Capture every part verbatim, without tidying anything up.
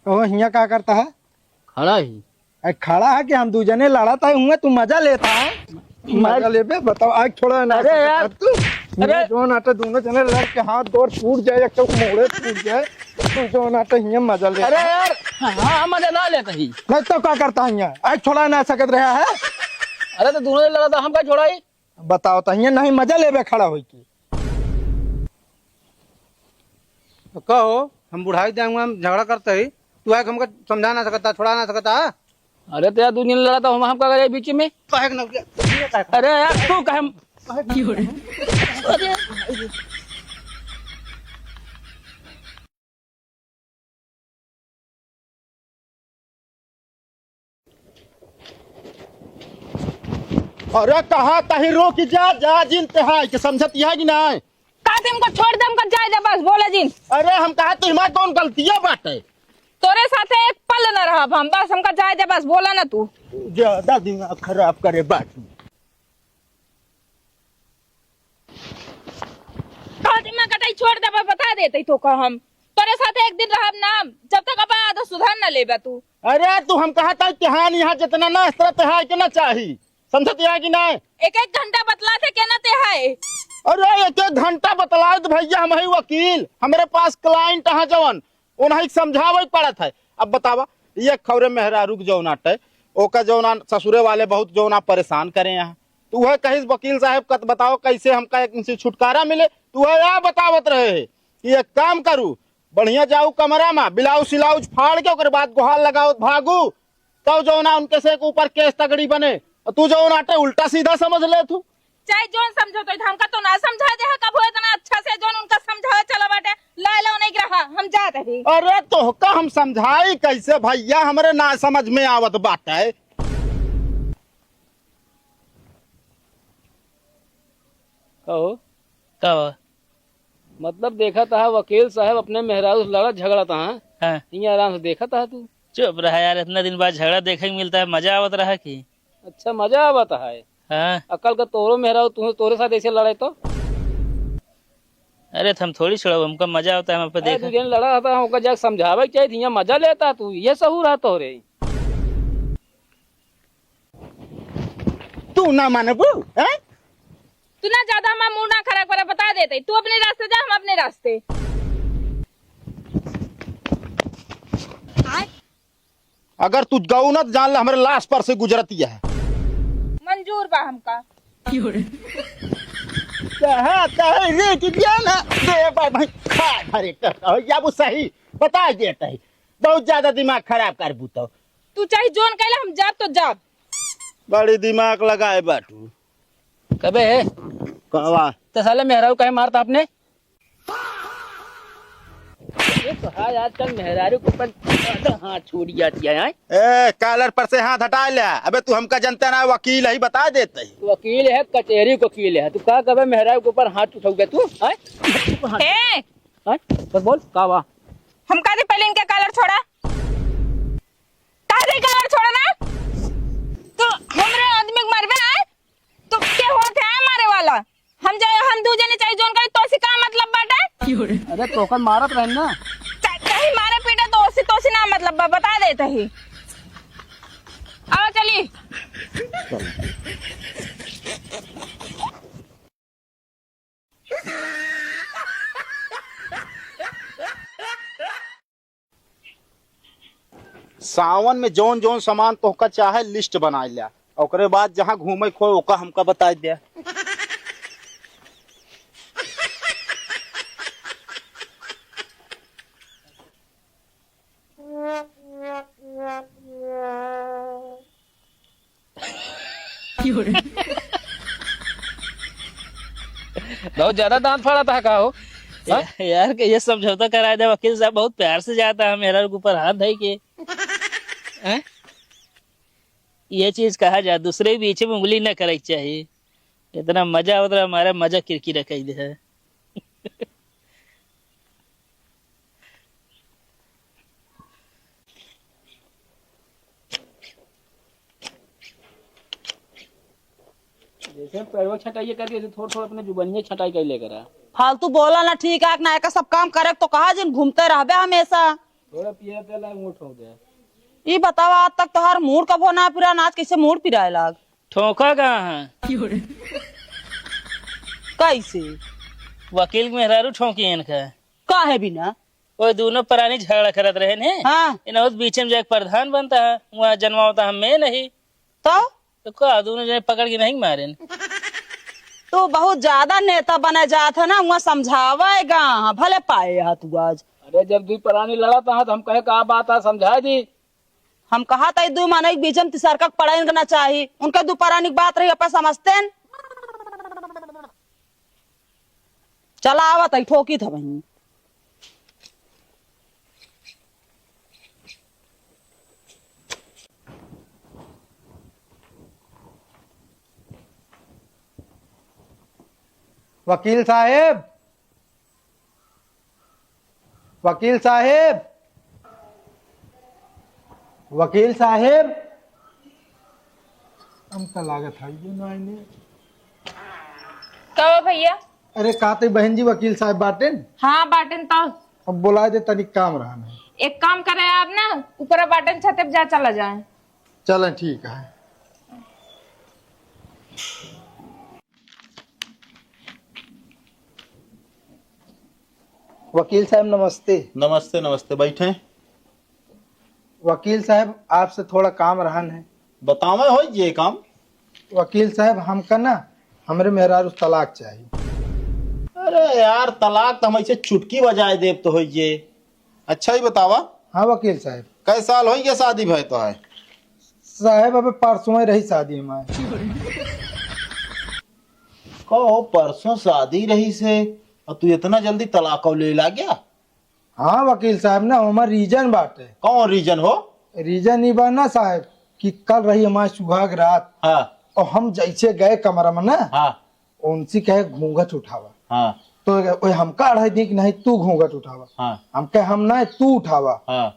तो हियाँ का करता है? खड़ा ही। अरे खड़ा है कि हम दू जने लड़त है हुए, तू मजा लेता है? मजा लेबे, बताओ, आँख छोड़ा ना अरे सकत यार, है तू। अरे। हियाँ जौन आटे दोनों जने लड़ के हाथ गोड़ टूट जाए, एक चौक मोड़े टूट जाए, तू जौन आटे हियाँ मजा लेता अरे है। यार, हाँ, मजा ना लेता ही। नहीं तो का करता है हियाँ? आँख छोड़ा ना सकत रहा है? अरे तो दोनों जने लड़त है, हम का छोड़ाई? बताओ तो हियाँ नहीं मजा लेबे खड़ा होई के। तो कहो, हम बुढ़ाई दे हुआ, हम झगड़ा करते ही, तू आके हमका समझा ना सकता, छोड़ा ना सकता। अरे तो यार, दू दिन लड़ा तो हम, हम का करे बीच में? काहे के ना, ये काहे के? अरे यार, तू काहे? अरे। अरे कहा तही रोक जा, जा जिन ते है, के समझत है कि नहीं? कहा तुमको छोड़ दे, हमका जाए दे बस, बोला जिन। अरे हम कहा तुम्हार कौन गलतियाँ बाटे? तोरे साथे एक पल न रहब हम, बस हमका जाए दे बस, बोला ना तू। ज्यादा दिमाग खराब करे बाटू। कहा दिमाग कटाई छोड़ देबे, बता देते तो का हम। तोरे साथे एक दिन रहब ना, जब तक अपन आदत सुधार ना लेबे तू। अरे तू हम कहा था कि हाँ, यहाँ जितना ना इस तरह ते है कि ना चाही, समझत है कि नहीं? एक एक घंटा बतलाते के ना ते है। अरे एक एक घंटा बतलाए तो भैया हम है वकील, हमरे पास client है जवन, उन्हीं के समझावे के पड़त है। अब बतावा, ये खौरे मेहरारू के जौन आटे, ओका जौन आ ससुरे वाले बहुत जौन आ परेशान करे हैं, तो वह कहिस वकील साहब कत बताओ कैसे हमका एक इनसे छुटकारा मिले, तो वह या बतावत रहे है कि एक काम करू, बढ़िया जाऊ कमरा में, blouse सिलाउज फाड़ के ओकर बाद गोहार लगावत भागू, तब जौन आ उनके से के ऊपर case तगड़ी बने, और तू जौन आटे उल्टा सीधा समझ ले तू। चाहे जौन समझो तो हमका तो ना समझा दे है, कबो इतना अच्छा से जौन उनका समझावे चला बाटे, लाए लो नहीं रहा, हम जात ही। अरे तोहका हम समझाई कैसे भैया, हमरे ना समझ में आवत बाटे। कहो। का बा? मतलब देखत हा वकील साहब अपने मेहरारू से लड़त झगड़त हा। हाँ। हियाँ आराम से देखत हा तू। चुप रहा यार, इतना दिन बाद झगड़ा देखे के मिलता है, मजा आवत रहा कि? अच्छा, मजा आवत है। हाँ। अकल का तोरो मेहरारू तू, तोरे साथ ऐसे लड़े तो? अरे तो हम थोड़ी छोड़ब, हमका मजा आवता है, हम पे अरे देखा। तू जन लड़ा था, हमका जाके समझावे के चाहिए, हियाँ मजा लेता तू, ये सहूर है तोरे। तू ना मानबू, हैं? तू ना ज्यादा हमार मूड ना खराब करे, बता देते। तू अपने रास्ते जा, हम अपने रास्ते। अगर तू गऊ ना तो जान ले हमरे लाश पर से गुजरती है। मंजूर बा हमका। कहा, कहा, रे कि क्या ना, दे बा भाई, खा भरे कर, या वो सही, बता देता है। बहुत ज्यादा दिमाग खराब कर बूतो। तू चाहे जोन कहले, हम जाब तो जाब। बड़ी दिमाग लगाए बाटू। कबे है? कहवा? तो साले मेहरारू काहे मारता आपने? ये तो है, आजकल मेहरारू के ऊपर ज्यादा हाथ छूट जाती है, हैं? ए, collar पर से हाथ हटा ले। अबे तू हमका जनता ना, वकील है, बता देते ही। तू वकील है, कचहरी के वकील है, तू का कबे मेहरारू के ऊपर हाथ उठाओगे तू, हैं? ए! हैं? बस बोल, का बा? हम कहा थे पहले इनका collar छोड़ा। कहा थे collar छोड़ा ना। तू हमरे आदमी के मारबे, हैं? तू के होत है मारे वाला? हम जाए, हम दू जने चाहे जोन करे, तोसी का मतलब बाटे? अरे तोकर मारत रहन ना। चा-, चाहे मारे पीटे, तोसी, तोसी ना मतलब बा, बता देते ही। आओ चली। सावन में जौन जौन सामान तोहका चाहे, list बनाइ ल्या, ओकरे बाद जहाँ घूमे खोए ओका हमका बताइ द्या। बहुत ज्यादा दांत फाड़त है का हो? हाँ? या-, यार के ये समझौता कराए दे वकील साहब, बहुत प्यार से जाता है मेहरारू के ऊपर हाथ धई के। हैं? ये चीज कहा जा, दूसरे के बीच में उंगली न करे के चाहिए। इतना मजा आवत रहा, हमारा मजा किरकिरा कइ दे है। जैसे पैरवा छटाइए करके, ऐसे थोड़ा थोड़ा अपने जुबानिया छटाई कर लेकर आ। फालतू बोला ना, ठीक है ना, एका सब काम करे तो कहा जिन घूमते रहबे हमेशा। थोड़ा पिया तेल है, मुंह ठोक दे। ई बतावा, आज तक तोहार मूड़ कबो ना पिरान, आज कैसे मूड़ पिराए लाग? ठोका कहाँ है? कैसे? वकील के मेहरारू ठोकी इनका। काहे बिना? वो दोनों प्राणी झगड़ा करत रहे ने। हाँ। इन्हें उस बीच में जाके प्रधान बनता है, वहाँ जनवावता हम में नहीं। तो? तो का दोनों जने पकड़ के नहीं मारे? तू बहुत ज्यादा नेता बने जात है ना, वहाँ समझावेगा, भले पाए हा तू आज। अरे जब दुई प्राणी लड़त है तो हम कहे का बात है, समझा दी। हम कहा था, दू मनई के बीच में तिसरका के पड़े ना चाही। उनके दू परानी के बात रही, अपन समझते हैं। चला आवत है, ठोकी था वहीं। वकील साहेब, वकील साहेब, वकील साहेब, हम तो लागत है ये ना आइने। का हो भैया? अरे का ते बहन जी वकील साहेब बाटेन? हाँ बाटेन तो। अब बुलाए दे, तनिक काम रहन है। एक काम करे आप ना, ऊपर बाटेन छते पे जा चला जाए। चलें ठीक है। वकील साहब नमस्ते। नमस्ते, नमस्ते, बैठें। वकील साहब, आपसे थोड़ा काम रहन है। बतावे हो ये काम। वकील साहब, हमका ना हमरे मेहरारू तलाक चाहिए। अरे यार, तलाक तो हम ऐसे चुटकी बजाए देब तो होइए। अच्छा ही बतावा। हाँ वकील साहब। कै साल होइए शादी भय तो है? साहब, अबे परसों ही रही शादी हमारे। कहो, परसों शादी रही से और तू इतना जल्दी तलाक ले ला गया? हाँ वकील साहब, ना हमार reason बाटे। कौन reason हो? Reason ई बा ना साहब कि कल रही हमारी सुहाग रात। हाँ। और हम जैसे गए कमरा में ना, हाँ। उनसे कहे घूंघट उठावा। हाँ। तो ओए हमका अढ़ाई दी कि नहीं तू घूंघट उठावा। हाँ। हम कहे हम ना, तू उठावा। हाँ।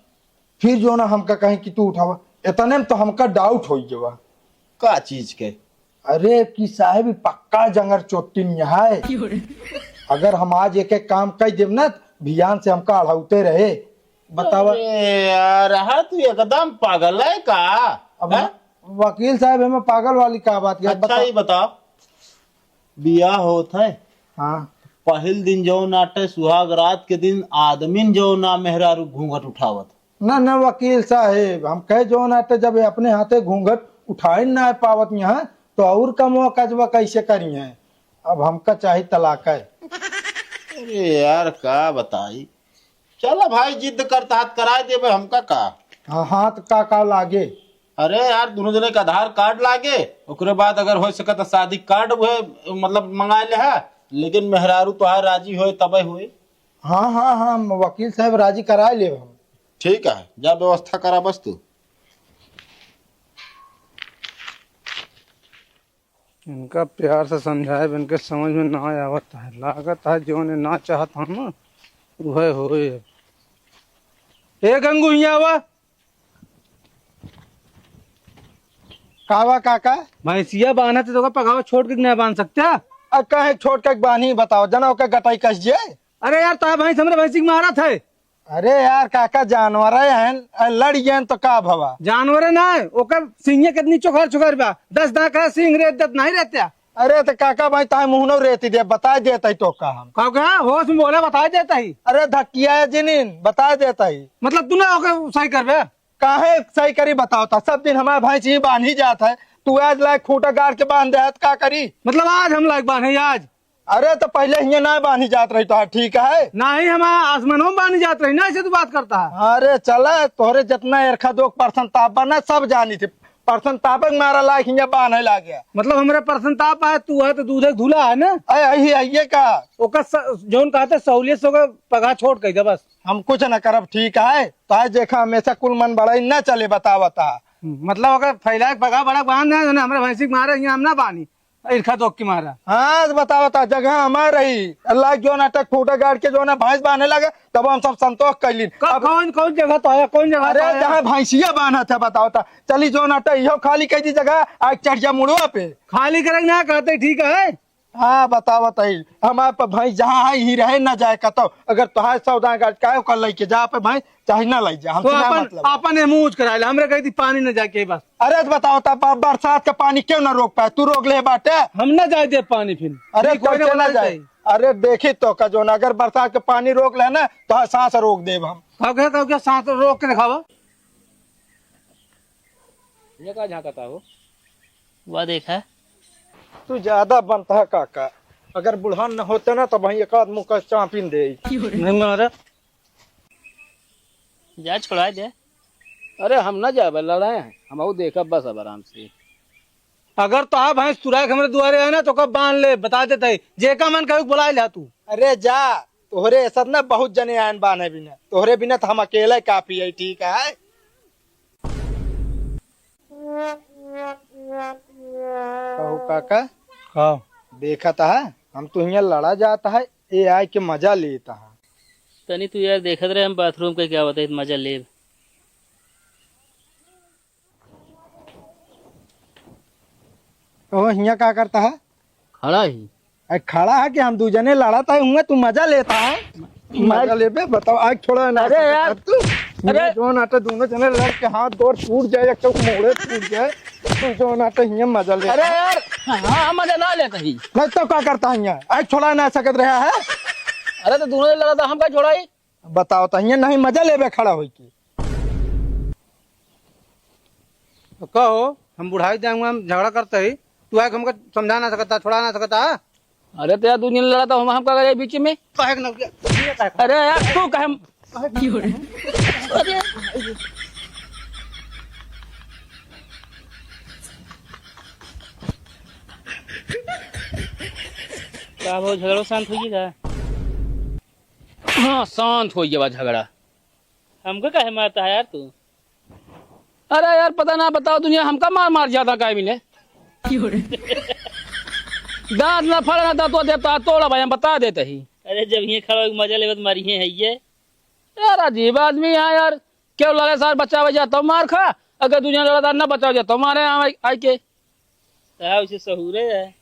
फिर जो ना हमका कहे कि तू उठावा, इतने में तो हमका doubt हो गया। का चीज के? अरे कि साहब, ई पक्का जंगर चोट्टी निया है। अगर हम आज एक एक काम कइ देब ना, भियान से हमका अढ़ौते रहे। बतावा। अरे यार, हाँ, तू एकदम पागल है का? अब हैं? वकील साहब, हमें पागल वाली का बात है? अच्छा, बता। ये बताओ, बियाह होत है, हाँ। पहिल दिन जौन आटे सुहाग रात के दिन आदमीन जौन ना मेहरारू घूंघट उठावत। ना, ना वकील साहेब, हम कहे जौन आटे जब ये अपने हाथे घूंघट उठाइन ना पावत यहाँ, तो और कमवा कजवा कैसे करी हैं? अब हमका चाही तलाक है। अरे यार, का बताई? चला भाई, जिद करता हाथ कराए देबे, हमका का? हाँ, हाँ, तो का, का लागे? अरे यार, दोनों जने का आधार कार्ड लागे, ओकरे बाद अगर हो सके तो शादी कार्ड उहे, मतलब, मंगा ले है, लेकिन मेहरारू तोहार राजी होए तबे होए। हाँ, हाँ, हाँ, वकील साहब राजी कराए लेब हम। ठीक है, जा व्यवस्था करा बस तू। इनका प्यार से समझाए, इनके समझ में ना आवत है। लागत है जौन ना चाहत हम, वह होए। ए गंगू, हियाँ आवा। का बा काका? भैंसिया बान्हत है तो ओका पगावा छोड़ के ना बांध सकते? आ, काहे छोड़ के बान्ही बताओ, जना ओकर गटाई कस जाए। अरे यार, तोहार भैंस हमरे भैंसी के मारत है। अरे यार काका, जानवर है, हैं, आ, लड़ गए तो का भवा? जानवर है ना, ओकर सिंगे कितनी चोखर चोखर बा, दस दांत का सिंग रे, इज्जत नहीं रहते। अरे तो काका भाई, ताए मुहनो रेती दे, बताए देता ही तो का हम। का कहा? होश में बोले, बताए देता ही। अरे धकिया है जिनिन, बताए देता ही। मतलब तू ना ओके सही करबे? काहे सही करी बताओ ता? सब दिन हमारे भैंस ही बांधी जात है, तू आज लायक खूंटा गाड़ के बांध दे है, तो का करी? मतलब आज हम लायक बांधे आज? अरे तो पहले हियाँ ना बांधी जात रही तो ठीक है? नहीं, हमारा आसमानों में बांधी जात रही ना, ऐसे तू बात करता है। अरे चला, तोहरे जितना एरखा दोख परसन ताप बा ना, सब जानी थे। परसन तापक मारा लायक हियाँ बांधे लागे। मतलब हमरे परसन ताप है, तू है तो दूधे के धुला है ना? अरे यही है ये का? ओकर स-, जौन कहते सहूलियत से ओकर पगहा छोट कह दे बस। हम कुछ न करब, ठीक है? तो आज देखा हमेशा कुल मन बड़ा ही ना चले, बतावता। हम्म, मतलब ओकर फैलाए के पगहा बड़ा बांध है ना, हमरे भैंसी के मारे हियाँ हम ना बानी। इरखा दोख के मारा। हाँ, तो बताओ ता, जगह हमार रही। अल्लाह जो ना तक खूंटा गाड़ के जो ना भैंस बांधे लगे, तब हम सब संतोष कैलिन। क-, अब कौन, कौन जगह तो है, कौन जगह अरे, तो है? जहाँ भैंसिया बांधत है, बताओ ता। चली जो ना तक इहो खाली कह दी जगह, आज चढ़ जा मुड़वा पे। खाली करे ना कहते, ठीक है। हाँ, बतावत ही। हमार पे भैंस जहाँ है, ही रहे, ना जाए कतौ। अगर तोहार सौदा गाज काहे ओकर लइके जा पे भैंस, चाहे ना लइ जा, तो हमसे ना अपन, मतलब है। अपन एमूज कराए ले, हमरे कही थी पानी न जाके बस। अरे, तो बताओ, तब बरसात का पानी क्यों ना रोक पाए? तू रोक ले बाटे। हम ना जाए दे पानी फिर। अरे, ठीक, कोई ना कैसे ना बोला जाए? सही। अरे, देखी तो का जो ना, अगर बरसात का पानी रोक ले ना, तो हाँ, सांस रोक देब हम। का कहे, का कहे, सांस रोक के दिखावा। ये का झांकता हो? वाह, देखा। तू ज्यादा बनता है काका। अगर बुढ़ान न होते ना, तो वहीं एक आध मुक्का चापिन दे। नहीं मारा। जा, छोड़ा दे। अरे, हम ना जाबे लड़ाए हैं, हम आऊ देखब बस अब आराम से। अगर तो आ भैंस तुराए के हमरे दुआरे है ना, तो कब बांध ले, बता देते ही। जेका मन कहे बुला ले तू। अरे जा, तोहरे ऐसा ना बहुत जने आयन बांधे बिना, तोहरे बिना तो हम अकेले काफी है, ठीक है? कहू काका, हाँ। देखत है, हम तो हियां लड़ा जात है, ए आए के मजा लेत है। तनी तू यार देखत रहे, हम बाथरूम के क्या बताई, मजा लेब। ओ, हियां का करता है? खड़ा ही। अरे, खड़ा है कि हम दू जने लड़त है, हुआ तू मजा लेता है? मजा लेबे, बताओ, आग छोड़ा ना अरे सकत यार। है तू। अरे। हियां जौन आटे दोनों जने लड़ के हाथ गोड़ टूट जाए, एक तो मोड़े टूट जाए, तू जौन आटे हियां मजा लेता अरे है। यार, हाँ, मजा ना लेता ही। नहीं तो का करता है हियां? आग छोड़ा ना सकत रहा है। अरे तो दोनों लड़ा था, हम का छोड़ाई? बताओ तो, हियां नहीं मजा लेबे खड़ा होई के। तो कहो, हम बुढ़ाई जाएंगे, हम झगड़ा करते ही, तू आके हमको समझा ना सकता, छोड़ा ना सकता। अरे तो यार, दू दिन लड़ा तो हम, हम का करे बीच में? काहे के ना, ये काहे के? अरे यार, तू काहे हम अरे। का हो, झगड़ा शांत हो गया का? हाँ, शांत हो गया बा झगड़ा। हमको काहे मारता है यार तू? अरे यार, पता ना, बताओ दुनिया, हमका मार मार ज्यादा काहे मिले? दांत ना फड़ा ना, दांतवा देता तोड़ा भाई, हम बता देते ही। अरे, जब ये खड़ा होके मजा लेवे तो मारी है ये। यार, अजीब आदमी है यार, क्यों लड़े सार बचावे जा तो मार खा, अगर दुनिया लड़ादार ना बचावे जा तो मारे आवे आई के। हाँ, उसे सहूरे है।